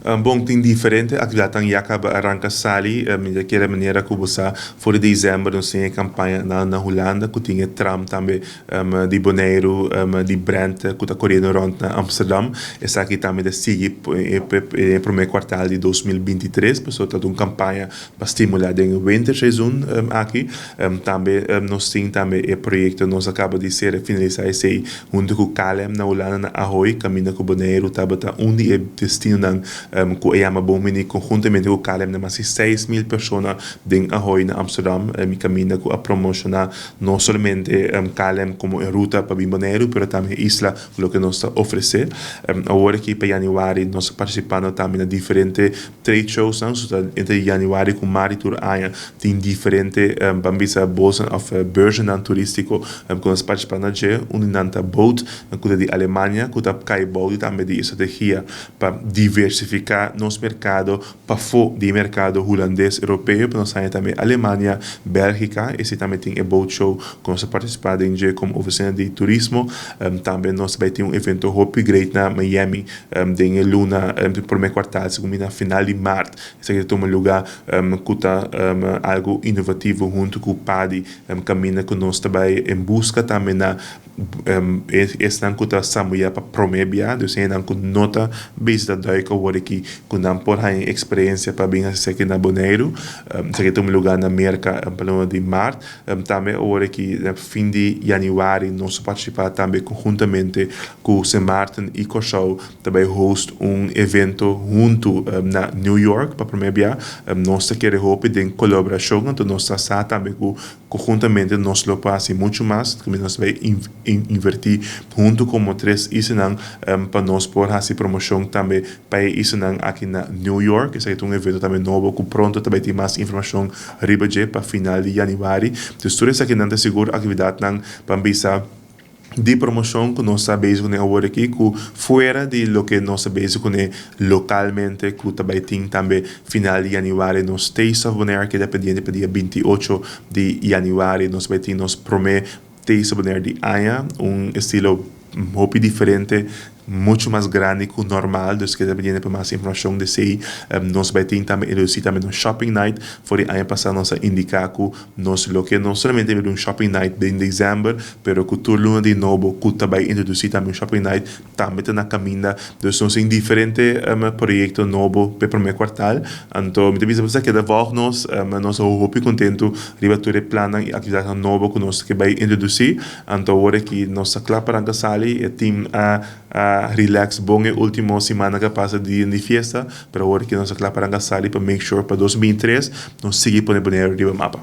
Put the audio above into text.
Bon, tin diferente aktividatnan ya kaba a ranka sali. Mi ta kere manera ku bo sa, for di desèmber nos tin e kampaña na Hulanda ku tin e tram tambe di Boneiru di brand ku ta koriendo rònt na Amsterdam. Esaki tambe ta sigui e promé kuartal di 2023, pasobra ta un kampaña pa stimulá den e winterseizoen aki. Tambe nos tin tambe e proyekto, nos a kaba di ser finalisá esei huntu ku KLM na Hulanda na Ahoy, kaminda ku Boneiru tabata un di e destinonan ku a yama bon bini konhuntamente ku KLM na mas di 6000 persona den Ahoy na Amsterdam, kaminda ku a promoshoná no solamente KLM komo e ruta pa bin Boneiru, pero tambe e isla, loke nos ta ofresé. Awor aki pa yanüari nos ta partisipando tambe na diferente trade shows nan, so ta entre yanüari ku mart tur aña tin diferente, ban bisa, bolsa òf beurzennan turístiko ku nos ta partisipá na dje. Un di nan ta Boot, ku ta di Alemania, ku ta kai bou di tambe di e strategia pa diversifiká nos merkado pafó di e merkado hulandes, europeo, pa nos haña tambe Alemania, Bélgika. Esei tambe tin e Boot Show ku nos ta partisipá den dje komo ofisina di turismo. Tambe nos ta bai tin un evento hopi great na Miami den e luna di promé kuartal, segun mi na final di mart esaki ta tuma lugá, ku ta algu inovativo huntu ku PADI, kaminda ku nos ta bai en buska tambe na esnan ku ta sambuyá pa promé bia, dus hendenan ku no ta bisita duik awor aki, ku nan por haña eksperensia pa bin hasi esaki na Boneiru. Esaki ta tuma lugá na Merka pa luna di mart. Tambe awor aki na fin di yanüari nos ta partisipá tambe konhuntamente ku Sint Maarten i Kòrsou, ta bai host un evento huntu na New York pa promé bia. Nos ta kere hopi den kolaborashon, anto nos ta sa tambe ku konhuntamente nos lo por hasi muchu mas, ku nos ta bai invertí huntu komo tres islanan pa nos por hasi promoshon tambe pa e islanan aki na New York. Esaki ta un evento tambe nobo ku pronto ta bai tin mas informashon riba dje pa final di yanüari. Dus tur esakinan ta sigur aktividatnan pa bisa di promoshon ku nos ta bezig kuné awor aki, ku fuera di loke nos ta bezig kuné lokalmente, ku ta bai tin tambe final di yanüari nos Taste of Bonaire keda pendiente pa dia 28 di yanüari. Nos bai tin nos promé Taste of Bonaire di aña, un estilo hopi diferente, muchu mas grandi ku normal, dus keda pendiente pa mas informashon di esei. Nos bai tin tambe introdusí tambe nos shopping night. For di aña pasá nos a indiká ku nos lo ke no solamente un shopping night den desèmber, pero ku tur luna di nobo ku ta bai introdusí tambe un shopping night, tambe ta na kaminda. Dus nos tin diferente proyekto nobo pa e promé kuartal. Anto mi ta bisa boso keda volg nos. Nos ta hopi kontentu riba tur e plannan i aktividatnan nobo ku nos ke bai introdusí. Anto awor aki nos ta kla pa ranka sali. E team a relax bon e último simannan ku a pasa di fiesta, pero awor aki nos ta kla pa ranka sali pa make sure pa 2023 nos sigui pone Boneiru riba mapa.